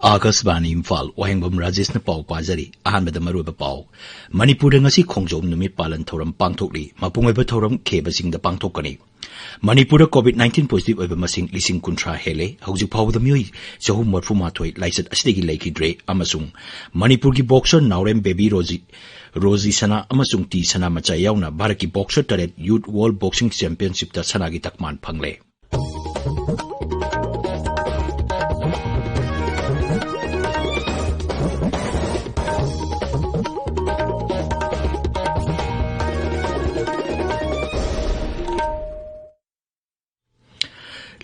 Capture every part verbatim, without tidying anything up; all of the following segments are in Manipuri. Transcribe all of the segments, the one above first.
ꯑꯥꯀꯥꯁꯕꯥꯅꯤ ꯏꯝꯐꯥꯜ, ꯋꯥꯍꯦꯡꯕꯝ ꯔꯥꯖꯦꯁꯅ ꯄꯥꯎ ꯄꯥꯖꯔꯤ꯫ ꯑꯍꯥꯟꯕꯗ ꯃꯔꯨꯑꯣꯏꯕ ꯄꯥꯎ꯫ ꯃꯅꯤꯄꯨꯔꯗ ꯉꯁꯤ ꯈꯣꯡꯖꯣꯝ ꯅꯨꯃꯤꯠ ꯄꯥꯂꯟ ꯊꯧꯔꯝ ꯄꯥꯡꯊꯣꯛꯂꯤ꯫ ꯃꯄꯨꯡ ꯑꯣꯏꯕ ꯊꯧꯔꯝ ꯈꯦꯕ ꯆꯤꯡꯗ ꯄꯥꯡꯊꯣꯛꯀꯅꯤ꯫ ꯃꯅꯤꯄꯨꯔꯗ COVID nineteen positive ꯑꯣꯏꯕ ꯃꯁꯤꯡ ꯂꯤꯁꯤꯡ ꯀꯨꯟꯊ꯭ꯔꯥ ꯍꯦꯜꯂꯦ꯫ ꯍꯧꯖꯤꯛ ꯐꯥꯎꯕꯗ ꯃꯤꯑꯣꯏ ꯆꯍꯨꯝ ꯃꯔꯤꯐꯨ ꯃꯥꯊꯣꯏ ꯂꯥꯏꯆꯠ ꯑꯁꯤꯗꯒꯤ ꯂꯩꯈꯤꯗ꯭ꯔꯦ ꯑꯃꯁꯨꯡ ꯃꯅꯤꯄꯨꯔꯒꯤ boxer ꯅꯥꯎꯔꯦꯝ ꯕꯦꯕꯤ ꯔꯣꯖꯤ, ꯔꯣꯖꯤ ꯁꯅꯥ ꯑꯃꯁꯨꯡ ꯇꯤ ꯁꯅꯥꯃꯆꯥ ꯌꯥꯎꯅ ꯚꯥꯔꯠꯀꯤ boxer ꯇꯔꯦꯠ Youth World Boxing Championshipꯇ ꯁꯅꯥꯒꯤ ꯇꯛꯃꯥꯟ ꯐꯪꯂꯦ꯫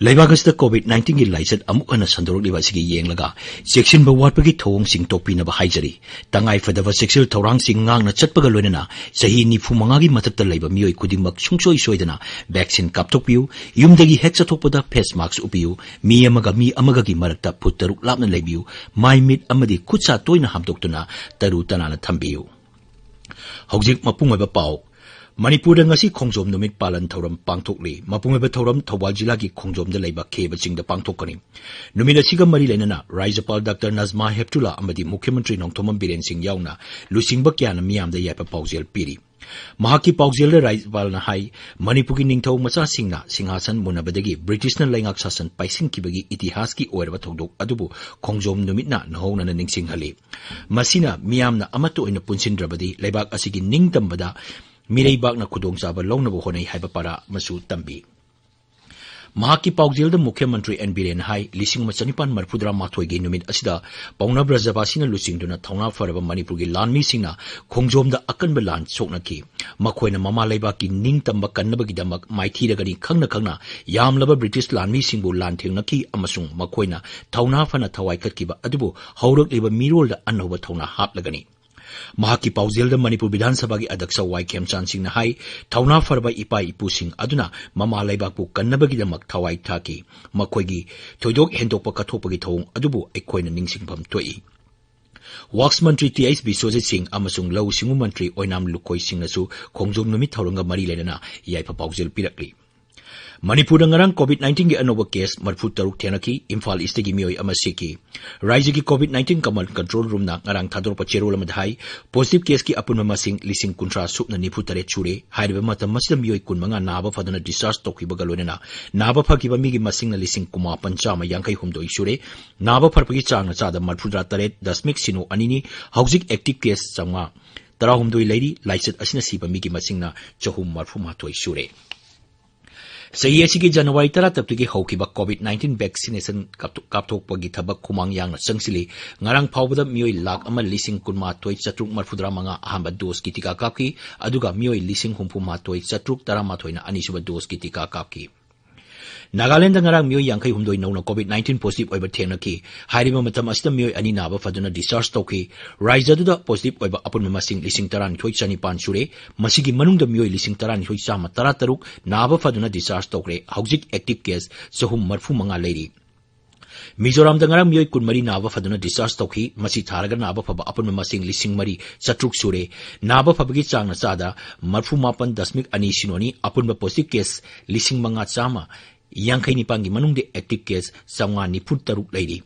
ꯂꯩꯕꯥꯛ ꯑꯁꯤꯗ COVID nineteenꯒꯤ ꯂꯥꯏꯆꯠ ꯑꯃꯨꯛ ꯍꯟꯅ ꯁꯟꯗꯣꯔꯛꯂꯤꯕ ꯑꯁꯤꯒꯤ ꯌꯦꯡꯂꯒ, ꯆꯦꯛꯁꯤꯟꯕ ꯋꯥꯠꯄꯒꯤ ꯊꯧꯑꯣꯡꯁꯤꯡ ꯇꯣꯛꯄꯤꯅꯕ ꯍꯥꯏꯖꯔꯤ꯫ ꯇꯉꯥꯏ ꯐꯗꯕ ꯆꯦꯛꯁꯤꯜ ꯊꯧꯔꯥꯡꯁꯤꯡ ꯉꯥꯛꯅ ꯆꯠꯄꯒ ꯂꯣꯏꯅꯅ, ꯆꯍꯤ ꯅꯤꯐꯨ ꯃꯉꯥꯒꯤ ꯃꯊꯛꯇ ꯂꯩꯕ ꯃꯤꯑꯣꯏ ꯈꯨꯗꯤꯡꯃꯛ ꯁꯨꯡꯁꯣꯏ ꯁꯣꯏꯗꯅ vaccine ꯀꯥꯞꯊꯣꯛꯄꯤꯌꯨ꯫ ꯌꯨꯝꯗꯒꯤ ꯍꯦꯛ ꯆꯠꯊꯣꯛꯄꯗ face mask ꯎꯞꯄꯤꯌꯨ꯫ ꯃꯤ ꯑꯃꯒ ꯃꯤ ꯑꯃꯒꯒꯤ ꯃꯔꯛꯇ ꯐꯨꯠ ꯇꯔꯨꯛ ꯂꯥꯞꯅ ꯂꯩꯕꯤꯌꯨ꯫ ꯃꯥꯏ ꯃꯤꯠ ꯑꯃꯗꯤ ꯈꯨꯠ ꯁꯥ ꯇꯣꯏꯅ ꯍꯥꯝꯗꯣꯛꯇꯨꯅ ꯇꯔꯨ ꯇꯅꯥꯟꯅ ꯊꯝꯕꯤꯌꯨ꯫ ꯍꯧꯖꯤꯛ ꯃꯄꯨꯡ ꯑꯣꯏꯕ ꯄꯥꯎ꯫ ꯃꯅꯤꯄꯨꯔꯗ ꯉꯁꯤ ꯈꯣꯡꯖꯣꯝ ꯅꯨꯃꯤꯠ ꯄꯥꯂꯟ ꯊꯧꯔꯝ ꯄꯥꯡꯊꯣꯛꯂꯤ꯫ ꯃꯄꯨꯡ ꯑꯣꯏꯕ ꯊꯧꯔꯝ ꯊꯧꯕꯥꯜ ꯖꯤꯂꯥꯒꯤ ꯈꯣꯡꯖꯣꯝꯗ ꯂꯩꯕ ꯈꯦꯕ ꯆꯤꯡꯗ ꯄꯥꯡꯊꯣꯛꯀꯅꯤ꯫ ꯅꯨꯃꯤꯠ ꯑꯁꯤꯒ ꯃꯔꯤ ꯂꯩꯅꯅ ꯔꯥꯖ꯭ꯌꯄꯥꯜ ꯗꯥꯛꯇꯔ ꯅꯖꯃꯥ ꯍꯦꯞꯇꯨꯂꯥ ꯑꯃꯗꯤ ꯃꯨꯈ꯭ꯌ ꯃꯟꯇ꯭ꯔꯤ ꯅꯣꯡꯊꯣꯝꯕꯝ ꯕꯤꯔꯦꯟ ꯁꯤꯡ ꯌꯥꯎꯅ ꯂꯨꯆꯤꯡꯕ ꯀꯌꯥꯅ ꯃꯤꯌꯥꯝꯗ ꯌꯥꯏꯐ ꯄꯥꯎꯖꯦꯜ ꯄꯤꯔꯤ꯫ ꯃꯍꯥꯛꯀꯤ ꯄꯥꯎꯖꯦꯜꯗ ꯔꯥꯖ꯭ꯌꯄꯥꯜꯅ ꯍꯥꯏ, ꯃꯅꯤꯄꯨꯔꯒꯤ ꯅꯤꯡꯊꯧ ꯃꯆꯥꯁꯤꯡꯅ ꯁꯤꯡꯍꯥꯁꯟ ꯃꯨꯟꯅꯕꯗꯒꯤ ꯕ꯭ꯔꯤꯇꯤꯁꯅ ꯂꯩꯉꯥꯛ ꯁꯥꯁꯟ ꯄꯥꯏꯁꯤꯟꯈꯤꯕꯒꯤ ꯏꯇꯤꯍꯥꯁꯀꯤ ꯑꯣꯏꯔꯕ ꯊꯧꯗꯣꯛ ꯑꯗꯨꯕꯨ ꯈꯣꯡꯖꯣꯝ ꯅꯨꯃꯤꯠꯅ ꯅꯧꯍꯧꯅꯅ ꯅꯤꯡꯁꯤꯡꯍꯜꯂꯤ꯫ ꯃꯁꯤꯅ ꯃꯤꯌꯥꯝꯅ ꯑꯃꯠꯇ ꯑꯣꯏꯅ ꯄꯨꯟꯁꯤꯟꯗ꯭ꯔꯕꯗꯤ ꯂꯩꯕꯥꯛ ꯑꯁꯤꯒꯤ ꯅꯤꯡꯇꯝꯕꯗ ꯃꯤꯔꯩꯕꯥꯛꯅ ꯈꯨꯗꯣꯡꯆꯥꯕ ꯂꯧꯅꯕ ꯍꯣꯠꯅꯩ ꯍꯥꯏꯕ ꯄꯥꯔꯥ ꯑꯃꯁꯨ ꯇꯝꯕꯤ꯫ ꯃꯍꯥꯛꯀꯤ ꯄꯥꯎꯖꯦꯜꯗ ꯃꯨꯈ꯭ꯌ ꯃꯟꯇ꯭ꯔꯤ ꯑꯦꯟ ꯕꯤꯔꯦꯟꯅ ꯍꯥꯏ, ꯂꯤꯁꯤꯡ ꯑꯃ ꯆꯅꯤꯄꯥꯟ ꯃꯔꯤꯐꯨꯇꯔꯥ ꯃꯥꯊꯣꯏꯒꯤ ꯅꯨꯃꯤꯠ ꯑꯁꯤꯗ ꯄꯥꯎꯅꯥ ꯕ꯭ꯔꯖꯕꯥꯁꯤꯅ ꯂꯨꯆꯤꯡꯗꯨꯅ ꯊꯧꯅꯥ ꯐꯔꯕ ꯃꯅꯤꯄꯨꯔꯒꯤ ꯂꯥꯟꯃꯤꯁꯤꯡꯅ ꯈꯣꯡꯖꯣꯝꯗ ꯑꯀꯟꯕ ꯂꯥꯟ ꯁꯣꯛꯅꯈꯤ꯫ ꯃꯈꯣꯏꯅ ꯃꯃꯥ ꯂꯩꯕꯥꯛꯀꯤ ꯅꯤꯡꯇꯝꯕ ꯀꯟꯅꯕꯒꯤꯗꯃꯛ ꯃꯥꯏꯊꯤꯔꯒꯅꯤ ꯈꯪꯅ ꯈꯪꯅ ꯌꯥꯝꯂꯕ ꯕ꯭ꯔꯤꯇꯤꯁ ꯂꯥꯟꯃꯤꯁꯤꯡꯕꯨ ꯂꯥꯟꯊꯦꯡꯅꯈꯤ ꯑꯃꯁꯨꯡ ꯃꯈꯣꯏꯅ ꯊꯧꯅꯥ ꯐꯅ ꯊꯋꯥꯏ ꯀꯠꯈꯤꯕ ꯑꯗꯨꯕꯨ ꯍꯧꯔꯛꯂꯤꯕ ꯃꯤꯔꯣꯜꯗ ꯑꯅꯧꯕ ꯊꯧꯅꯥ ꯍꯥꯞꯂꯒꯅꯤ꯫ ꯃꯍꯥꯛꯀꯤ ꯄꯥꯎꯖꯦꯜꯗ ꯃꯅꯤꯄꯨꯔ ꯕꯤꯙꯥꯟ ꯁꯚꯥꯒꯤ ꯑꯗ꯭ꯌꯛꯁ ꯋꯥꯏ ꯈꯦꯝꯆꯥꯟ ꯁꯤꯡꯅ ꯍꯥꯏ, ꯊꯧꯅꯥ ꯐꯔꯕ ꯏꯄꯥ ꯏꯄꯨꯁꯤꯡ ꯑꯗꯨꯅ ꯃꯃꯥ ꯂꯩꯕꯥꯛꯄꯨ ꯀꯟꯅꯕꯒꯤꯗꯃꯛ ꯊꯋꯥꯏ ꯊꯥꯈꯤ꯫ ꯃꯈꯣꯏꯒꯤ ꯊꯣꯏꯗꯣꯛ ꯍꯦꯟꯗꯣꯛꯄ ꯀꯠꯊꯣꯛꯄꯒꯤ ꯊꯧꯑꯣꯡ ꯑꯗꯨꯕꯨ ꯑꯩꯈꯣꯏꯅ ꯅꯤꯡꯁꯤꯡꯐꯝ ꯊꯣꯛꯏ꯫ ꯋꯥꯛꯁ ꯃꯟꯇ꯭ꯔꯤ ꯇꯤ ꯑꯩꯆ ꯕꯤꯁ꯭ꯋꯖꯤꯠ ꯁꯤꯡ ꯑꯃꯁꯨꯡ ꯂꯧꯎ ꯁꯤꯡꯎ ꯃꯟꯇ꯭ꯔꯤ ꯑꯣꯏꯅꯥꯝ ꯂꯨꯀꯣꯏ ꯁꯤꯡꯅꯁꯨ ꯈꯣꯡꯖꯣꯝ ꯅꯨꯃꯤꯠ ꯊꯧꯔꯝꯒ ꯃꯔꯤ ꯂꯩꯅꯅ ꯌꯥꯏꯐ ꯄꯥꯎꯖꯦꯜ ꯄꯤꯔꯛꯂꯤ꯫ ꯃꯅꯤꯄꯨꯔꯗ ꯉꯔꯥꯡ COVID nineteen ꯒꯤ ꯑꯅꯧꯕ ꯀꯦꯁ ꯃꯔꯤꯐꯨ ꯇꯔꯨꯛ ꯊꯦꯡꯅꯈꯤ꯫ ꯏꯝꯐꯥꯜ ꯏꯁꯇꯒꯤ ꯃꯤꯑꯣꯏ ꯑꯃ ꯁꯤꯈꯤ꯫ ꯔꯥꯏꯖ꯭ꯌꯒꯤ COVID nineteen command control room ꯅ ꯉꯔꯥꯡ ꯊꯥꯗꯣꯔꯛꯄ ꯆꯦꯔꯣꯜ ꯑꯃꯗ ꯍꯥꯏ, ꯄꯣꯖꯤꯇꯤꯚ ꯀꯦꯁꯀꯤ ꯑꯄꯨꯟꯕ ꯃꯁꯤꯡ ꯂꯤꯁꯤꯡ ꯀꯨꯟꯊ꯭ꯔꯥ ꯁꯨꯞꯅ ꯅꯤꯐꯨ ꯇꯔꯦꯠ ꯁꯨꯔꯦ꯫ ꯍꯥꯏꯔꯤꯕ ꯃꯇꯝ ꯑꯁꯤꯗ ꯃꯤꯑꯣꯏ ꯀꯨꯟꯃꯉꯥ ꯅꯥꯕ ꯐꯗꯨꯅ ꯗꯤꯁꯆꯥꯔꯖ ꯇꯧꯈꯤꯕꯒ ꯂꯣꯏꯅꯅ ꯅꯥꯕ ꯐꯈꯤꯕ ꯃꯤꯒꯤ ꯃꯁꯤꯡꯅ ꯂꯤꯁꯤꯡ ꯀꯨꯟꯃꯥꯄꯟ ꯆꯥꯝꯃ ꯌꯥꯡꯈꯩ ꯍꯨꯝꯗꯣꯏ ꯁꯨꯔꯦ꯫ ꯅꯥꯕ ꯐꯔꯛꯄꯒꯤ ꯆꯥꯡꯅ ꯆꯥꯗ ꯃꯔꯤꯐꯨꯇꯔꯥ ꯇꯔꯦꯠ ꯗꯁꯃꯤꯛ ꯁꯤꯅꯣ ꯑꯅꯤꯅꯤ꯫ ꯍꯧꯖꯤꯛ ꯑꯦꯛꯇꯤꯚ ꯀꯦꯁ ꯆꯥꯝꯃꯉꯥ ꯇꯔꯥꯍꯨꯝꯗꯣꯏ ꯂꯩꯔꯤ꯫ ꯂꯥꯏꯆꯠ ꯑꯁꯤꯅ ꯁꯤꯕ ꯃꯤꯒꯤ ꯃꯁꯤꯡꯅ ꯆꯍꯨꯝ ꯃꯔꯤꯐꯨ ꯃꯥꯊꯣꯏ ꯁꯨꯔꯦ꯫ ꯆꯍꯤ ꯑꯁꯤꯒꯤ ꯖꯅꯋꯥꯔꯤ ꯇꯔꯥꯇꯔꯨꯛꯇꯒꯤ ꯍꯧꯈꯤꯕ COVID nineteen vaccination ꯀꯥꯞꯊꯣꯛ-, ꯀꯥꯞꯊꯣꯛꯄꯒꯤ ꯊꯕꯛ ꯈꯨꯃꯥꯡ ꯌꯥꯡꯅ ꯆꯪꯁꯤꯜꯂꯤ꯫ ꯉꯔꯥꯡ ꯐꯥꯎꯕꯗ ꯃꯤꯑꯣꯏ ꯂꯥꯈ ꯑꯃ ꯂꯤꯁꯤꯡ ꯀꯨꯟꯃꯥꯊꯣꯏ ꯆꯥꯇ꯭ꯔꯨꯛ ꯃꯔꯤꯐꯨꯇꯔꯥ ꯃꯉꯥ ꯑꯍꯥꯟꯕ ꯗꯣꯁꯀꯤ ꯇꯤꯀꯥ ꯀꯥꯞꯈꯤ, ꯑꯗꯨꯒ ꯃꯤꯑꯣꯏ ꯂꯤꯁꯤꯡ ꯍꯨꯝꯐꯨ ꯃꯥꯊꯣꯏ ꯆꯥꯇ꯭ꯔꯨꯛ ꯇꯔꯥꯃꯥꯊꯣꯏꯅ ꯑꯅꯤꯁꯨꯕ ꯗꯣꯁꯀꯤ ꯇꯤꯀꯥ ꯀꯥꯞꯈꯤ꯫ ꯅꯥꯒꯥꯂꯦꯟꯗ ꯉꯔꯥꯡ ꯃꯤꯑꯣꯏ ꯌꯥꯡꯈꯩ ꯍꯨꯝꯗꯣꯏ ꯅꯧꯅ COVID nineteen ꯄꯣꯖꯤꯇꯤꯚ ꯑꯣꯏꯕ ꯊꯦꯡꯅꯈꯤ꯫ ꯍꯥꯏꯔꯤꯕ ꯃꯇꯝ ꯑꯁꯤꯗ ꯃꯤꯑꯣꯏ ꯑꯅꯤ ꯅꯥꯕ ꯐꯗꯨꯅ ꯗꯤꯁꯆꯥꯔꯖ ꯇꯧꯈꯤ꯫ ꯔꯥꯏꯖ꯭ꯌꯗꯨꯗ ꯄꯣꯖꯤꯇꯤꯚ ꯑꯣꯏꯕ ꯑꯄꯨꯟꯕ ꯃꯁꯤꯡ ꯂꯤꯁꯤꯡ ꯇꯔꯥꯅꯤꯊꯣꯏ ꯆꯅꯤꯄꯥꯟ ꯁꯨꯔꯦ꯫ ꯃꯁꯤꯒꯤ ꯃꯅꯨꯡꯗ ꯃꯤꯑꯣꯏ ꯂꯤꯁꯤꯡ ꯇꯔꯥꯅꯤꯊꯣꯏ ꯆꯥꯝꯃ ꯇꯔꯥꯇꯔꯨꯛ ꯅꯥꯕ ꯐꯗꯨꯅ ꯗꯤꯁꯆꯥꯔꯖ ꯇꯧꯈ꯭ꯔꯦ꯫ ꯍꯧꯖꯤꯛ ꯑꯦꯛꯇꯤꯚ ꯀꯦꯁ ꯆꯍꯨꯝ ꯃꯔꯤꯐꯨ ꯃꯉꯥ ꯂꯩꯔꯤ꯫ ꯃꯤꯖꯣꯔꯥꯝꯗ ꯉꯔꯥꯡ ꯃꯤꯑꯣꯏ ꯀꯨꯟꯃꯔꯤ ꯅꯥꯕ ꯐꯗꯨꯅ ꯗꯤꯁꯆꯥꯔꯖ ꯇꯧꯈꯤ꯫ ꯃꯁꯤ ꯊꯥꯔꯒ ꯅꯥꯕ ꯐꯕ ꯑꯄꯨꯟꯕ ꯃꯁꯤꯡ ꯂꯤꯁꯤꯡ ꯃꯔꯤ ꯆꯥꯇ꯭ꯔꯨꯛ ꯁꯨꯔꯦ꯫ ꯅꯥꯕ ꯐꯕꯒꯤ ꯆꯥꯡꯅ ꯆꯥꯗ ꯃꯔꯤꯐꯨ ꯃꯥꯄꯟ ꯗꯁꯃꯤꯛ ꯑꯅꯤ ꯁꯤꯅꯣꯅꯤ꯫ ꯑꯄꯨꯟꯕ ꯄꯣꯖꯤꯇꯤꯚ ꯀꯦꯁ ꯂꯤꯁꯤꯡ ꯃꯉꯥ ꯆꯥꯝꯃ ꯌꯥꯡꯈꯩ ꯅꯤꯄꯥꯟꯒꯤ ꯃꯅꯨꯡꯗ ꯑꯦꯛꯇꯤꯚ ꯀꯦꯁ ꯆꯥꯝꯃꯉꯥ ꯅꯤꯐꯨ ꯇꯔꯨꯛ ꯂꯩꯔꯤ꯫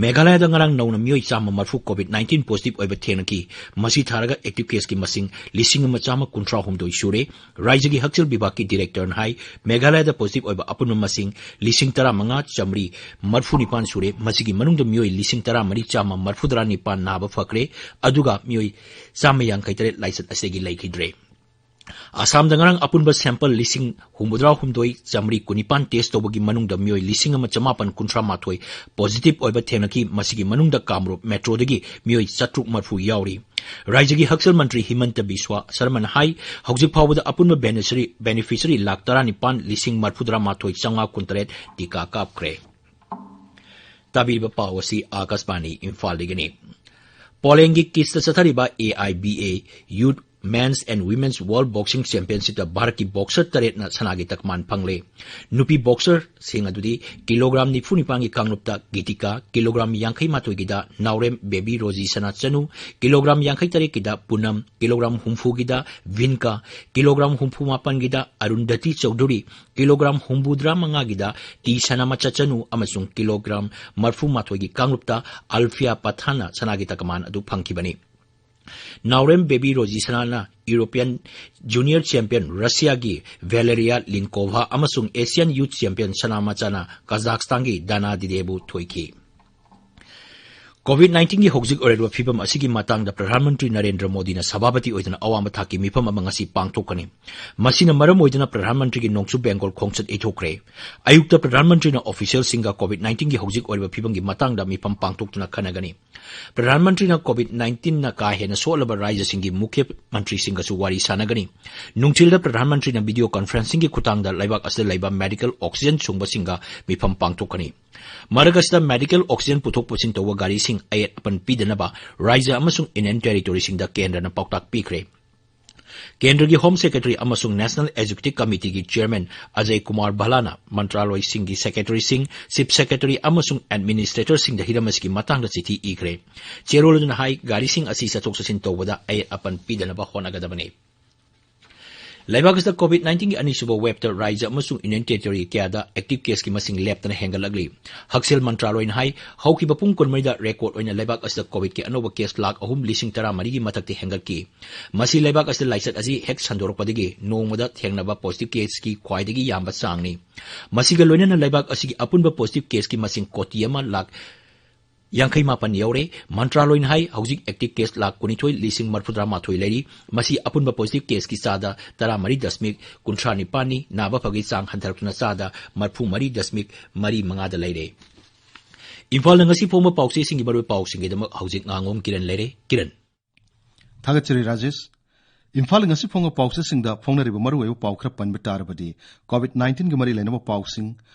ꯃꯦꯘꯥꯂꯌꯥꯗ ꯉꯔꯥꯡ ꯅꯧꯅ ꯃꯤꯑꯣꯏ ꯆꯥꯝꯃ ꯃꯔꯤꯐꯨ COVID nineteen ꯄꯣꯖꯤꯇꯤꯚ ꯑꯣꯏꯕ ꯊꯦꯡꯅꯈꯤ꯫ ꯃꯁꯤ ꯊꯥꯔꯒ ꯑꯦꯛꯇꯤꯚ ꯀꯦꯁꯀꯤ ꯃꯁꯤꯡ ꯂꯤꯁꯤꯡ ꯑꯃ ꯆꯥꯝꯃ ꯀꯨꯟꯊ꯭ꯔꯥ ꯍꯨꯝꯗꯣꯏ ꯁꯨꯔꯦ꯫ ꯔꯥꯏꯖ꯭ꯌꯒꯤ ꯍꯛꯁꯦꯜ ꯕꯤꯚꯥꯒꯀꯤ ꯗꯤꯔꯦꯛꯇꯔꯅ ꯍꯥꯏ, ꯃꯦꯘꯥꯂꯌꯥꯗ ꯄꯣꯖꯤꯇꯤꯚ ꯑꯣꯏꯕ ꯑꯄꯨꯟꯕ ꯃꯁꯤꯡ ꯂꯤꯁꯤꯡ ꯇꯔꯥꯃꯉꯥ ꯆꯥꯝꯃꯔꯤ ꯃꯔꯤꯐꯨ ꯅꯤꯄꯥꯟ ꯁꯨꯔꯦ꯫ ꯃꯁꯤꯒꯤ ꯃꯅꯨꯡꯗ ꯃꯤꯑꯣꯏ ꯂꯤꯁꯤꯡ ꯇꯔꯥꯃꯔꯤ ꯆꯥꯝꯃ ꯃꯔꯤꯐꯨꯇꯔꯥ ꯅꯤꯄꯥꯟ ꯅꯥꯕ ꯐꯈ꯭ꯔꯦ, ꯑꯗꯨꯒ ꯃꯤꯑꯣꯏ ꯆꯥꯝꯃ ꯌꯥꯡꯈꯩ ꯇꯔꯦꯠ ꯂꯥꯏꯆꯠ ꯑꯁꯤꯗꯒꯤ ꯂꯩꯈꯤꯗ꯭ꯔꯦ꯫ ꯑꯁꯥꯝꯗ ꯉꯔꯥꯡ ꯑꯄꯨꯟꯕ ꯁꯦꯝꯄꯜ ꯂꯤꯁꯤꯡ ꯍꯨꯝꯐꯨꯇꯔꯥ ꯍꯨꯝꯗꯣꯏ ꯆꯥꯝꯃꯔꯤ ꯀꯨꯟꯅꯤꯄꯥꯟ ꯇꯦꯁ ꯇꯧꯕꯒꯤ ꯃꯅꯨꯡꯗ ꯃꯤꯑꯣꯏ ꯂꯤꯁꯤꯡ ꯑꯃ ꯆꯃꯥꯄꯟ ꯀꯨꯟꯊ꯭ꯔꯥ ꯃꯥꯊꯣꯏ ꯄꯣꯖꯤꯇꯤꯚ ꯑꯣꯏꯕ ꯊꯦꯡꯅꯈꯤ꯫ ꯃꯁꯤꯒꯤ ꯃꯅꯨꯡꯗ ꯀꯥꯃꯔꯨꯞ ꯃꯦꯇ꯭ꯔꯣꯗꯒꯤ ꯃꯤꯑꯣꯏ ꯆꯥꯇ꯭ꯔꯨꯛ ꯃꯔꯤꯐꯨ ꯌꯥꯎꯔꯤ꯫ ꯔꯥꯏꯖ꯭ꯌꯒꯤ ꯍꯛꯁꯦꯜ ꯃꯟꯇ꯭ꯔꯤ ꯍꯤꯃꯟꯇ ꯕꯤꯁ꯭ꯋꯥ ꯁꯔꯃꯅ ꯍꯥꯏ, ꯍꯧꯖꯤꯛ ꯐꯥꯎꯕꯗ ꯑꯄꯨꯟꯕ ꯕꯦꯅꯤꯐꯤꯁꯔꯤ, ꯕꯦꯅꯤꯐꯤꯁꯔꯤ ꯂꯥꯈ ꯇꯔꯥꯅꯤꯄꯥꯟ ꯂꯤꯁꯤꯡ ꯃꯔꯤꯐꯨꯇꯔꯥ ꯃꯥꯊꯣꯏ ꯆꯥꯝꯃꯉꯥ ꯀꯨꯟꯇꯔꯦꯠ ꯇꯤꯀꯥ ꯀꯥꯞꯈ꯭ꯔꯦ꯫ ꯇꯥꯕꯤꯔꯤꯕ ꯄꯥꯎ ꯑꯁꯤ ꯑꯥꯀꯥꯁꯕꯥꯅꯤ ꯏꯝꯐꯥꯜꯗꯒꯤꯅꯤ꯫ ꯄꯣꯂꯦꯟꯒꯤ ꯀꯤꯁꯇ ꯆꯠꯊꯔꯤꯕ AIBA youth Men's and Women's World Boxing Championshipꯇ ꯚꯥꯔꯠꯀꯤ boxer ꯇꯔꯦꯠꯅ ꯁꯅꯥꯒꯤ ꯇꯛꯃꯥꯟ ꯐꯪꯂꯦ꯫ ꯅꯨꯄꯤ boxerꯁꯤꯡ ꯑꯗꯨꯗꯤ kilogram ꯅꯤꯐꯨ ꯅꯤꯄꯥꯟꯒꯤ ꯀꯥꯡꯂꯨꯞꯇ ꯒꯤꯇꯤꯀꯥ, kilogram ꯌꯥꯡꯈꯩ ꯃꯥꯊꯣꯏꯒꯤꯗ ꯅꯥꯎꯔꯦꯝ ꯕꯦꯕꯤ ꯔꯣꯖꯤ ꯁꯅꯥꯆꯅꯨ, kilogram ꯌꯥꯡꯈꯩ ꯇꯔꯦꯠꯀꯤꯗ ꯄꯨꯅꯝ, kilogram ꯍꯨꯝꯐꯨꯒꯤꯗ ꯚꯤꯟꯀꯥ, kilogram ꯍꯨꯝꯐꯨ ꯃꯥꯄꯟꯒꯤꯗ ꯑꯔꯨꯟꯙꯇꯤ ꯆꯧꯙꯨꯔꯤ, kilogram ꯍꯨꯝꯐꯨꯇꯔꯥ ꯃꯉꯥꯒꯤꯗ ꯇꯤ ꯁꯅꯥꯃꯆꯆꯅꯨ ꯑꯃꯁꯨꯡ kilogram ꯃꯔꯤꯐꯨ ꯃꯥꯊꯣꯏꯒꯤ ꯀꯥꯡꯂꯨꯞꯇ ꯑꯜꯐꯤꯌꯥ ꯄꯊꯥꯟꯅ ꯁꯅꯥꯒꯤ ꯇꯛꯃꯥꯟ ꯑꯗꯨ ꯐꯪꯈꯤꯕꯅꯤ꯫ ꯅꯥꯎꯔꯦꯝ ꯕꯦꯕꯤ ꯔꯣꯖꯤ ꯁꯅꯥꯅ European Junior Champion ꯔꯁꯤꯌꯥꯒꯤ ꯚꯦꯂꯦꯔꯤꯌꯥ ꯂꯤꯟꯀꯣꯚꯥ ꯑꯃꯁꯨꯡ Asian Youth Champion ꯁꯅꯥꯃꯆꯥꯅ ꯀꯖꯥꯈꯁꯇꯥꯟꯒꯤ ꯗꯥꯅꯥ ꯗꯤꯗꯦꯕꯨ ꯊꯣꯏꯈꯤ꯫ COVID nineteenꯒꯤ ꯍꯧꯖꯤꯛ ꯑꯣꯏꯔꯤꯕ ꯐꯤꯕꯝ ꯑꯁꯤꯒꯤ ꯃꯇꯥꯡꯗ ꯄ꯭ꯔꯙꯥꯟ ꯃꯟꯇ꯭ꯔꯤ ꯅꯔꯦꯟꯗ꯭ꯔ ꯃꯣꯗꯤꯅ ꯁꯚꯥꯄꯇꯤ ꯑꯣꯏꯗꯨꯅ ꯑꯋꯥꯡꯕ ꯊꯥꯛꯀꯤ ꯃꯤꯐꯝ ꯑꯃ ꯉꯁꯤ ꯄꯥꯡꯊꯣꯛꯀꯅꯤ꯫ ꯃꯁꯤꯅ ꯃꯔꯝ ꯑꯣꯏꯗꯨꯅ ꯄ꯭ꯔꯙꯥꯟ ꯃꯟꯇ꯭ꯔꯤꯒꯤ ꯅꯣꯡꯆꯨꯞ ꯕꯦꯡꯒꯣꯜ ꯈꯣꯡꯆꯠ ꯌꯩꯊꯣꯛꯈ꯭ꯔꯦ꯫ ꯑꯌꯨꯛꯇ ꯄ꯭ꯔꯙꯥꯟ ꯃꯟꯇ꯭ꯔꯤꯅ officialꯁꯤꯡꯒ COVID nineteenꯒꯤ ꯍꯧꯖꯤꯛ ꯑꯣꯏꯔꯤꯕ ꯐꯤꯕꯝꯒꯤ ꯃꯇꯥꯡꯗ ꯃꯤꯐꯝ ꯄꯥꯡꯊꯣꯛꯇꯨꯅ ꯈꯟꯅꯒꯅꯤ꯫ ꯄ꯭ꯔꯙꯥꯟ ꯃꯟꯇ꯭ꯔꯤꯅ COVID nineteenꯅ ꯀꯥ ꯍꯦꯟꯅ ꯁꯣꯛꯂꯕ ꯔꯥꯖ꯭ꯌꯁꯤꯡꯒꯤ ꯃꯨꯈ꯭ꯌ ꯃꯟꯇ꯭ꯔꯤꯁꯤꯡꯒꯁꯨ ꯋꯥꯔꯤ ꯁꯥꯟꯅꯒꯅꯤ꯫ ꯅꯨꯡꯊꯤꯜꯗ ꯄ꯭ꯔꯙꯥꯟ ꯃꯟꯇ꯭ꯔꯤꯅ video conferencingꯒꯤ ꯈꯨꯠꯊꯥꯡꯗ ꯂꯩꯕꯥꯛ ꯑꯁꯤꯗ ꯂꯩꯕ medical oxygen ꯁꯨꯡꯕꯁꯤꯡꯒ ꯃꯤꯐꯝ ꯄꯥꯡꯊꯣꯛꯀꯅꯤ꯫ ꯃꯔꯛ ꯑꯁꯤꯗ medical oxygen ꯄꯨꯊꯣꯛ ꯄꯨꯁꯤꯟ ꯇꯧꯕ ꯒꯥꯔꯤꯁꯤꯡ ꯑꯌꯦꯠ ꯑꯄꯟ ꯄꯤꯗꯅꯕ ꯔꯥꯖ꯭ꯌ ꯑꯃꯁꯨꯡ Union Territoryꯁꯤꯡꯗ ꯀꯦꯟꯗ꯭ꯔꯅ ꯄꯥꯎꯇꯥꯛ ꯄꯤꯈ꯭ꯔꯦ꯫ ꯀꯦꯟꯗ꯭ꯔꯒꯤ Home Secretary ꯑꯃꯁꯨꯡ National Executive Committeeꯒꯤ Chairman Ajay Kumar ꯚꯜꯂꯥꯅ ꯃꯟꯇ꯭ꯔꯥꯂꯣꯏꯁꯤꯡꯒꯤ secretaryꯁꯤꯡ, chief secretary ꯑꯃꯁꯨꯡ administratorꯁꯤꯡꯗ ꯍꯤꯔꯝ ꯑꯁꯤꯒꯤ ꯃꯇꯥꯡꯗ ꯆꯤꯊꯤ ꯏꯈ꯭ꯔꯦ꯫ ꯆꯦꯔꯣꯜ ꯑꯗꯨꯅ ꯍꯥꯏ, ꯒꯥꯔꯤꯁꯤꯡ ꯑꯁꯤ ꯆꯠꯊꯣꯛ ꯆꯠꯁꯤꯟ ꯇꯧꯕꯗ ꯑꯌꯦꯠ ꯑꯄꯟ ꯄꯤꯗꯅꯕ ꯍꯣꯠꯅꯒꯗꯕꯅꯤ꯫ ꯂꯩꯕꯥꯛ ꯑꯁꯤꯗ COVID nineteenꯒꯤ ꯑꯅꯤꯁꯨꯕ waveꯇ ꯔꯥꯖ꯭ꯌ ꯑꯃꯁꯨꯡ Union Territory ꯀꯌꯥꯗ active caseꯀꯤ ꯃꯁꯤꯡ ꯂꯦꯞꯇꯅ ꯍꯦꯟꯒꯠꯂꯛꯂꯤ꯫ ꯍꯛꯁꯦꯜ ꯃꯟꯇ꯭ꯔꯥꯂꯣꯏꯅ ꯍꯥꯏ, ꯍꯧꯈꯤꯕ ꯄꯨꯡ ꯀꯨꯟꯃꯔꯤꯗ record ꯑꯣꯏꯅ ꯂꯩꯕꯥꯛ ꯑꯁꯤꯗ COVIDꯀꯤ ꯑꯅꯧꯕ case ꯂꯥꯈ ꯑꯍꯨꯝ ꯂꯤꯁꯤꯡ ꯇꯔꯥꯃꯔꯤꯒꯤ ꯃꯊꯛꯇ ꯍꯦꯟꯒꯠꯈꯤ꯫ ꯃꯁꯤ ꯂꯩꯕꯥꯛ ꯑꯁꯤꯗ ꯂꯥꯏꯆꯠ ꯑꯁꯤ ꯍꯦꯛ ꯁꯟꯗꯣꯔꯛꯄꯗꯒꯤ ꯅꯣꯡꯃꯗ ꯊꯦꯡꯅꯕ positive caseꯀꯤ ꯈ꯭ꯋꯥꯏꯗꯒꯤ ꯌꯥꯝꯕ ꯆꯥꯡꯅꯤ꯫ ꯃꯁꯤꯒ ꯂꯣꯏꯅꯅ ꯂꯩꯕꯥꯛ ꯑꯁꯤꯒꯤ ꯑꯄꯨꯟꯕ positive caseꯀꯤ ꯃꯁꯤꯡ ꯀꯣꯇꯤ ꯑꯃ ꯂꯥꯈ ꯌꯥꯡꯈꯩ ꯃꯥꯄꯟ ꯌꯧꯔꯦ꯫ ꯃꯟꯇ꯭ꯔꯥꯂꯣꯏꯅ ꯍꯥꯏ, ꯍꯧꯖꯤꯛ active case ꯂꯥꯈ ꯀꯨꯟꯅꯤꯊꯣꯏ ꯂꯤꯁꯤꯡ ꯃꯔꯤꯐꯨꯇꯔꯥ ꯃꯥꯊꯣꯏ ꯂꯩꯔꯤ꯫ ꯃꯁꯤ ꯑꯄꯨꯟꯕ positive caseꯀꯤ ꯆꯥꯗ ꯇꯔꯥꯃꯔꯤ ꯗꯁꯃꯤꯛ ꯀꯨꯟꯊ꯭ꯔꯥ ꯅꯤꯄꯥꯟꯅꯤ, ꯅꯥꯕ ꯐꯕꯒꯤ ꯆꯥꯡ ꯍꯟꯊꯔꯛꯇꯨꯅ ꯆꯥꯗ ꯃꯔꯤꯐꯨ ꯃꯔꯤ ꯗꯁꯃꯤꯛ ꯃꯔꯤ ꯃꯉꯥꯗ ꯂꯩꯔꯦ꯫ ꯏꯝꯐꯥꯜꯗ ꯉꯁꯤ ꯐꯣꯡꯕ ꯄꯥꯎꯆꯦꯁꯤꯡꯒꯤ ꯃꯔꯨꯑꯣꯏꯕ ꯄꯥꯎꯁꯤꯡꯒꯤꯗꯃꯛ ꯍꯧꯖꯤꯛ ꯉꯥꯉꯣꯝ ꯀꯤꯔꯟ ꯂꯩꯔꯦ꯫ ꯀꯤꯔꯟ꯫ ꯊꯥꯒꯠꯆꯔꯤ ꯔꯥꯖꯦꯁ꯫ ꯏꯝꯐꯥꯜ ꯉꯁꯤ ꯐꯣꯡꯕ ꯄꯥꯎꯆꯦꯁꯤꯡꯗ ꯐꯣꯡꯅꯔꯤꯕ ꯃꯔꯨꯑꯣꯏꯕ ꯄꯥꯎ ꯈꯔ ꯄꯟꯕ ꯇꯥꯔꯕꯗꯤ, COVID nineteenꯒ ꯃꯔꯤ ꯂꯩꯅꯕ ꯄꯥꯎꯁꯤꯡ,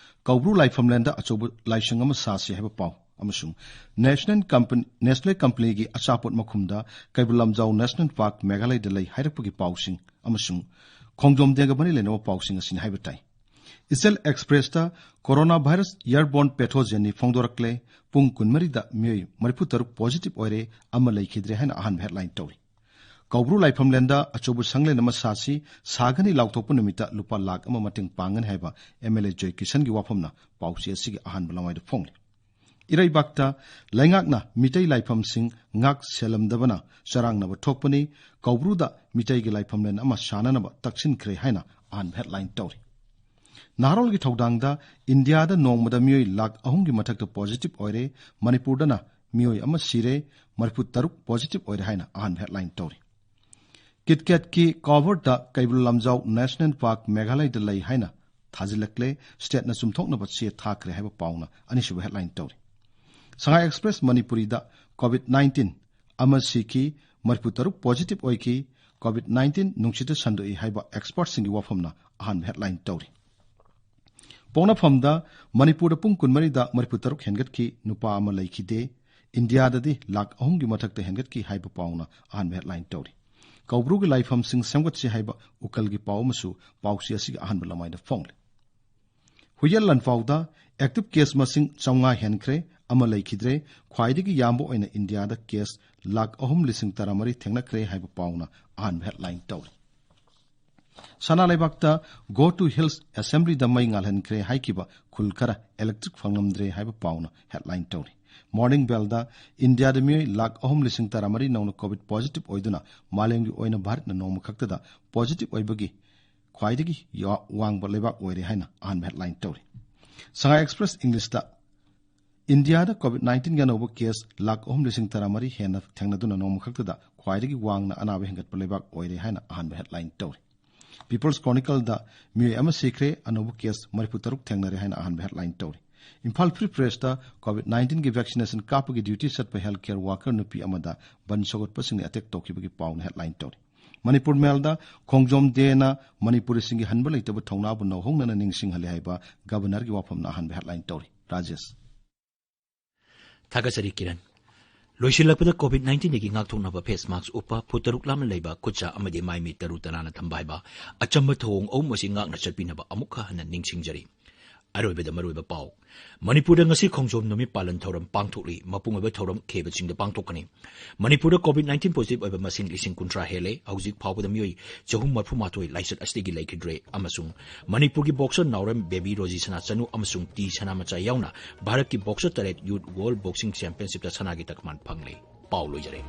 ꯀꯧꯕ꯭ꯔꯨ ꯂꯥꯏꯐꯝꯂꯦꯟꯗ ꯑꯆꯧꯕ ꯂꯥꯏꯁꯪ ꯑꯃ ꯁꯥꯁꯤ ꯍꯥꯏꯕ ꯄꯥꯎ, ꯑꯃꯁꯨꯡ ꯅꯦꯁꯅꯦꯜ ꯀꯝꯄꯅꯤ, ꯅꯦꯁꯂꯦ ꯀꯝꯄꯅꯤꯒꯤ ꯑꯆꯥꯄꯣꯠ ꯃꯈꯨꯝꯗ ꯀꯩꯕꯨꯜ ꯂꯝꯖꯥꯎ ꯅꯦꯁꯅꯦꯜ ꯄꯥꯔꯛ ꯃꯦꯘꯥꯂꯌꯗ ꯂꯩ ꯍꯥꯏꯔꯛꯄꯒꯤ ꯄꯥꯎꯁꯤꯡ ꯑꯃꯁꯨꯡ ꯈꯣꯡꯖꯣꯝ ꯗꯦꯒ ꯃꯔꯤ ꯂꯩꯅꯕ ꯄꯥꯎꯁꯤꯡ ꯑꯁꯤꯅꯤ ꯍꯥꯏꯕ ꯇꯥꯏ꯫ ꯏꯆꯦꯜ ꯑꯦꯛꯁꯄ꯭ꯔꯦꯁꯇ ꯀꯣꯔꯣꯅꯥ ꯚꯥꯏꯔꯁ ꯏꯌꯔꯕꯣꯔꯟ ꯄꯦꯊꯣꯖꯦꯟꯅꯤ ꯐꯣꯡꯗꯣꯔꯛꯂꯦ, ꯄꯨꯡ ꯀꯨꯟꯃꯔꯤꯗ ꯃꯤꯑꯣꯏ ꯃꯔꯤꯐꯨ ꯇꯔꯨꯛ ꯄꯣꯖꯤꯇꯤꯚ ꯑꯣꯏꯔꯦ, ꯑꯃ ꯂꯩꯈꯤꯗ꯭ꯔꯦ ꯍꯥꯏꯅ ꯑꯍꯥꯟꯕ ꯍꯦꯗꯂꯥꯏꯟ ꯇꯧꯔꯤ꯫ ꯀꯧꯕ꯭ꯔꯨ ꯂꯥꯏꯐꯝꯂꯦꯟꯗ ꯑꯆꯧꯕ ꯁꯪꯂꯦꯟ ꯑꯃ ꯁꯥꯁꯤ, ꯁꯥꯒꯅꯤ ꯂꯥꯎꯊꯣꯛꯄ ꯅꯨꯃꯤꯠꯇ ꯂꯨꯄꯥ ꯂꯥꯈ ꯑꯃ ꯃꯇꯦꯡ ꯄꯥꯡꯒꯅꯤ ꯍꯥꯏꯕ ꯑꯦꯝ ꯑꯦꯜ ꯑꯦ ꯖꯣꯏ ꯀꯤꯁꯟꯒꯤ ꯋꯥꯐꯝꯅ ꯄꯥꯎꯆꯦ ꯑꯁꯤꯒꯤ ꯑꯍꯥꯟꯕ ꯂꯃꯥꯏꯗ ꯐꯣꯡꯂꯤ꯫ ꯏꯔꯩꯕꯥꯛꯇ ꯂꯩꯉꯥꯛꯅ ꯃꯤꯇꯩ ꯂꯥꯏꯐꯝꯁꯤꯡ ꯉꯥꯛ ꯁꯦꯜꯂꯝꯗꯕꯅ ꯆꯔꯥꯡꯅꯕ ꯊꯣꯛꯄꯅꯤ, ꯀꯧꯕ꯭ꯔꯨꯗ ꯃꯤꯇꯩꯒꯤ ꯂꯥꯏꯐꯝꯂꯦꯟ ꯑꯃ ꯁꯥꯅꯅꯕ ꯇꯛꯁꯤꯟꯈ꯭ꯔꯦ ꯍꯥꯏꯅ ꯑꯍꯥꯟꯕ ꯍꯦꯗꯂꯥꯏꯟ ꯇꯧꯔꯤ꯫ ꯅꯍꯥꯔꯣꯜꯒꯤ ꯊꯧꯗꯥꯡꯗ ꯏꯟꯗꯤꯌꯥꯗ ꯅꯣꯡꯃꯗ ꯃꯤꯑꯣꯏ ꯂꯥꯈ ꯑꯍꯨꯝꯒꯤ ꯃꯊꯛꯇ ꯄꯣꯖꯤꯇꯤꯚ ꯑꯣꯏꯔꯦ, ꯃꯅꯤꯄꯨꯔꯗꯅ ꯃꯤꯑꯣꯏ ꯑꯃ ꯁꯤꯔꯦ, ꯃꯔꯤꯐꯨ ꯇꯔꯨꯛ ꯄꯣꯖꯤꯇꯤꯚ ꯑꯣꯏꯔꯦ ꯍꯥꯏꯅ ꯑꯍꯥꯟꯕ ꯍꯦꯗꯂꯥꯏꯟ ꯇꯧꯔꯤ꯫ ꯀꯤꯠꯀꯦꯠꯀꯤ ꯀꯣꯚꯔꯗ ꯀꯩꯕꯨꯜ ꯂꯝꯖꯥꯎ ꯅꯦꯁꯅꯦꯜ ꯄꯥꯔꯛ ꯃꯦꯘꯥꯂꯌꯗ ꯂꯩ ꯍꯥꯏꯅ ꯊꯥꯖꯤꯜꯂꯛꯂꯦ, ꯁ꯭ꯇꯦꯠꯅ ꯆꯨꯝꯊꯣꯛꯅꯕ ꯆꯦ ꯊꯥꯈ꯭ꯔꯦ ꯍꯥꯏꯕ ꯄꯥꯎꯅ ꯑꯅꯤꯁꯨꯕ ꯍꯦꯗꯂꯥꯏꯟ ꯇꯧꯔꯤ꯫ ꯁꯉꯥꯏ ꯑꯦꯛꯁꯄ꯭ꯔꯦꯁ ꯃꯅꯤꯄꯨꯔꯤꯗ ꯀꯣꯚꯤꯗ ꯅꯥꯏꯟꯇꯤꯟ ꯑꯃ ꯁꯤꯈꯤ, ꯃꯔꯤꯐꯨ ꯇꯔꯨꯛ ꯄꯣꯖꯤꯇꯤꯚ ꯑꯣꯏꯈꯤ, ꯀꯣꯚꯤꯗ ꯅꯥꯏꯟꯇꯤꯟ ꯅꯨꯡꯁꯤꯠꯇ ꯁꯟꯗꯣꯛꯏ ꯍꯥꯏꯕ ꯑꯦꯛꯁꯄꯔꯠꯁꯤꯡꯒꯤ ꯋꯥꯐꯝꯅ ꯑꯍꯥꯟꯕ ꯍꯦꯗꯂꯥꯏꯟ ꯇꯧꯔꯤ꯫ ꯄꯣꯛꯅꯐꯝꯗ ꯃꯅꯤꯄꯨꯔꯗ ꯄꯨꯡ ꯀꯨꯟꯃꯔꯤꯗ ꯃꯔꯤꯐꯨ ꯇꯔꯨꯛ ꯍꯦꯟꯒꯠꯈꯤ, ꯅꯨꯄꯥ ꯑꯃ ꯂꯩꯈꯤꯗꯦ꯫ ꯏꯟꯗꯤꯌꯥꯗꯗꯤ ꯂꯥꯈ ꯑꯍꯨꯝꯒꯤ ꯃꯊꯛꯇ ꯍꯦꯟꯒꯠꯈꯤ ꯍꯥꯏꯕ ꯄꯥꯎꯅ ꯑꯍꯥꯟꯕ ꯍꯦꯗꯂꯥꯏꯟ ꯇꯧꯔꯤ꯫ ꯀꯧꯕ꯭ꯔꯨꯒꯤ ꯂꯥꯏꯐꯝꯁꯤꯡ ꯁꯦꯝꯒꯠꯁꯤ ꯍꯥꯏꯕ ꯎꯀꯜꯒꯤ ꯄꯥꯎ ꯑꯃꯁꯨ ꯄꯥꯎꯆꯦ ꯑꯁꯤꯒꯤ ꯑꯍꯥꯟꯕ ꯂꯃꯥꯏꯗ ꯐꯣꯡꯂꯤ꯫ ꯍꯨꯏꯌꯦꯟ ꯂꯥꯟꯐꯥꯎꯗ ꯑꯦꯛꯇꯤꯚ ꯀꯦꯁ ꯃꯁꯤꯡ ꯆꯥꯝꯃꯉꯥ ꯍꯦꯟꯈ꯭ꯔꯦ, ꯑꯃ ꯂꯩꯈꯤꯗ꯭ꯔꯦ꯫ ꯈ꯭ꯋꯥꯏꯗꯒꯤ ꯌꯥꯝꯕ ꯑꯣꯏꯅ ꯏꯟꯗꯤꯌꯥꯗ ꯀꯦꯁ ꯂꯥꯈ ꯑꯍꯨꯝ ꯂꯤꯁꯤꯡ ꯇꯔꯥꯃꯔꯤ ꯊꯦꯡꯅꯈ꯭ꯔꯦ ꯍꯥꯏꯕ ꯄꯥꯎꯅ ꯑꯍꯥꯟꯕ ꯍꯦꯗꯂꯥꯏꯟ ꯇꯧꯔꯤ꯫ ꯁꯅꯥ ꯂꯩꯕꯥꯛꯇ Go to Hills Assemblyꯗ ꯃꯩ ꯉꯥꯜꯍꯟꯈ꯭ꯔꯦ ꯍꯥꯏꯈꯤꯕ ꯈꯨꯜ ꯈꯔ ꯏꯂꯦꯛꯇ꯭ꯔꯤꯛ ꯐꯪꯂꯝꯗ꯭ꯔꯦ ꯍꯥꯏꯕ ꯄꯥꯎꯅ ꯍꯦꯗꯂꯥꯏꯟ ꯇꯧꯔꯤ꯫ ꯃꯣꯔꯅꯤꯡ ꯕꯦꯜꯗ ꯏꯟꯗꯤꯌꯥꯗ ꯃꯤꯑꯣꯏ ꯂꯥꯈ ꯑꯍꯨꯝ ꯂꯤꯁꯤꯡ ꯇꯔꯥꯃꯔꯤ ꯅꯧꯅ ꯀꯣꯚꯤꯗ ꯄꯣꯖꯤꯇꯤꯚ ꯑꯣꯏꯗꯨꯅ ꯃꯥꯂꯦꯝꯒꯤ ꯑꯣꯏꯅ ꯚꯥꯔꯠꯅ ꯅꯣꯡꯃ ꯈꯛꯇꯗ ꯄꯣꯖꯤꯇꯤꯚ ꯑꯣꯏꯕꯒꯤ ꯈ꯭ꯋꯥꯏꯗꯒꯤ ꯌꯥ-, ꯋꯥꯡꯕ ꯂꯩꯕꯥꯛ ꯑꯣꯏꯔꯦ ꯍꯥꯏꯅ ꯑꯍꯥꯟꯕ ꯍꯦꯗꯂꯥꯏꯟ ꯇꯧꯔꯤ꯫ ꯁꯉꯥꯏ ꯑꯦꯛꯁꯄ꯭ꯔꯦꯁ ꯏꯪꯂꯤꯁꯇ ꯏꯟꯗꯤꯌꯥꯗ ꯀꯣꯚꯤꯗ ꯅꯥꯏꯟꯇꯤꯟꯒꯤ ꯑꯅꯧꯕ ꯀꯦꯁ ꯂꯥꯈ ꯑꯍꯨꯝ ꯂꯤꯁꯤꯡ ꯇꯔꯥꯃꯔꯤ ꯍꯦꯟꯅ ꯊꯦꯡꯅꯗꯨꯅ ꯅꯣꯡꯃ ꯈꯛꯇꯗ ꯈ꯭ꯋꯥꯏꯗꯒꯤ ꯋꯥꯡꯅ ꯑꯅꯥꯕ ꯍꯦꯟꯒꯠꯄ ꯂꯩꯕꯥꯛ ꯑꯣꯏꯔꯦ ꯍꯥꯏꯅ ꯑꯍꯥꯟꯕ ꯍꯦꯗꯂꯥꯏꯟ ꯇꯧꯔꯤ꯫ ꯄꯤꯄꯜꯁ ꯀ꯭ꯔꯣꯅꯤꯀꯜꯗ ꯃꯤꯑꯣꯏ ꯑꯃ ꯁꯤꯈ꯭ꯔꯦ, ꯑꯅꯧꯕ ꯀꯦꯁ ꯃꯔꯤꯐꯨ ꯇꯔꯨꯛ ꯊꯦꯡꯅꯔꯦ ꯍꯥꯏꯅ ꯑꯍꯥꯟꯕ ꯍꯦꯗꯂꯥꯏꯟ ꯇꯧꯔꯤ꯫ ꯏꯝꯐꯥꯜ ꯐ꯭ꯔꯤ ꯄ꯭ꯔꯦꯁꯇ ꯀꯣꯚꯤꯗ ꯅꯥꯏꯟꯇꯤꯟꯒꯤ ꯚꯦꯛꯁꯤꯅꯦꯁꯟ ꯀꯥꯞꯄꯒꯤ ꯗ꯭ꯌꯨꯇꯤ ꯆꯠꯄ ꯍꯦꯜꯊ ꯀꯦꯌꯔ ꯋꯥꯔꯀꯔ ꯅꯨꯄꯤ ꯑꯃꯗ ꯕꯟ ꯁꯧꯒꯠꯄꯁꯤꯡꯅ ꯑꯦꯇꯦꯛ ꯇꯧꯈꯤꯕꯒꯤ ꯄꯥꯎꯅ ꯍꯦꯗꯂꯥꯏꯟ ꯇꯧꯔꯤ꯫ ꯃꯅꯤꯄꯨꯔ ꯃꯦꯜꯗ ꯈꯣꯡꯖꯣꯝ ꯗꯦꯅ ꯃꯅꯤꯄꯨꯔꯤꯁꯤꯡꯒꯤ ꯍꯟꯕ ꯂꯩꯇꯕ ꯊꯧꯅꯥꯕꯨ ꯅꯧꯍꯧꯅꯅ ꯅꯤꯡꯁꯤꯡꯍꯜꯂꯤ ꯍꯥꯏꯕ ꯒꯕꯔꯅꯔꯒꯤ ꯋꯥꯐꯝꯅ ꯑꯍꯥꯟꯕ ꯍꯦꯗꯂꯥꯏꯟ ꯇꯧꯔꯤ꯫ ꯔꯥꯖꯦꯁ꯫ ꯊꯥꯒꯠꯆꯔꯤ ꯀꯤꯔꯟ꯫ ꯂꯣꯏꯁꯤꯜꯂꯛꯄꯗ COVID nineteenꯗꯒꯤ ꯉꯥꯛꯊꯣꯛꯅꯕ face mask ꯎꯞꯄ, ꯐꯨꯠ ꯇꯔꯨꯛ ꯂꯥꯞꯅ ꯂꯩꯕ ꯈꯨꯠꯁꯥ ꯑꯃꯗꯤ ꯃꯥꯏ ꯃꯤꯠ ꯇꯔꯨ ꯇꯅꯥꯟꯅ ꯊꯝꯕ ꯍꯥꯏꯕ ꯑꯆꯝꯕ ꯊꯧꯑꯣꯡ ꯑꯍꯨꯝ ꯑꯁꯤ ꯉꯥꯛꯅ ꯆꯠꯄꯤꯅꯕ ꯑꯃꯨꯛꯀ ꯍꯟꯅ ꯅꯤꯡꯁꯤꯡꯖꯔꯤ꯫ ꯑꯔꯣꯏꯕꯗ ꯃꯔꯨꯑꯣꯏꯕ ꯄꯥꯎ꯫ ꯃꯅꯤꯄꯨꯔꯗ ꯉꯁꯤ ꯈꯣꯡꯖꯣꯝ ꯅꯨꯃꯤꯠ ꯄꯥꯂꯟ ꯊꯧꯔꯝ ꯄꯥꯡꯊꯣꯛꯂꯤ꯫ ꯃꯄꯨꯡ ꯑꯣꯏꯕ ꯊꯧꯔꯝ ꯈꯦꯕ ꯆꯤꯡꯗ ꯄꯥꯡꯊꯣꯛꯀꯅꯤ꯫ ꯃꯅꯤꯄꯨꯔꯗ COVID nineteen positive ꯑꯣꯏꯕ ꯃꯁꯤꯡ ꯂꯤꯁꯤꯡ ꯀꯨꯟꯊ꯭ꯔꯥ ꯍꯦꯜꯂꯦ꯫ ꯍꯧꯖꯤꯛ ꯐꯥꯎꯕꯗ ꯃꯤꯑꯣꯏ ꯆꯍꯨꯝ ꯃꯔꯤꯐꯨ ꯃꯥꯊꯣꯏ ꯂꯥꯏꯆꯠ ꯑꯁꯤꯗꯒꯤ ꯂꯩꯈꯤꯗ꯭ꯔꯦ꯫ ꯑꯃꯁꯨꯡ ꯃꯅꯤꯄꯨꯔꯒꯤ boxer ꯅꯥꯎꯔꯦꯝ ꯕꯦꯕꯤ ꯔꯣꯖꯤ ꯁꯅꯥꯆꯅꯨ ꯑꯃꯁꯨꯡ ꯇꯤ ꯁꯅꯥꯃꯆꯥ ꯌꯥꯎꯅ ꯚꯥꯔꯠꯀꯤ boxer ꯇꯔꯦꯠ Youth World Boxing Championshipꯇ ꯁꯅꯥꯒꯤ ꯇꯛꯃꯥꯟ ꯐꯪꯂꯦ꯫ ꯄꯥꯎ ꯂꯣꯏꯖꯔꯦ꯫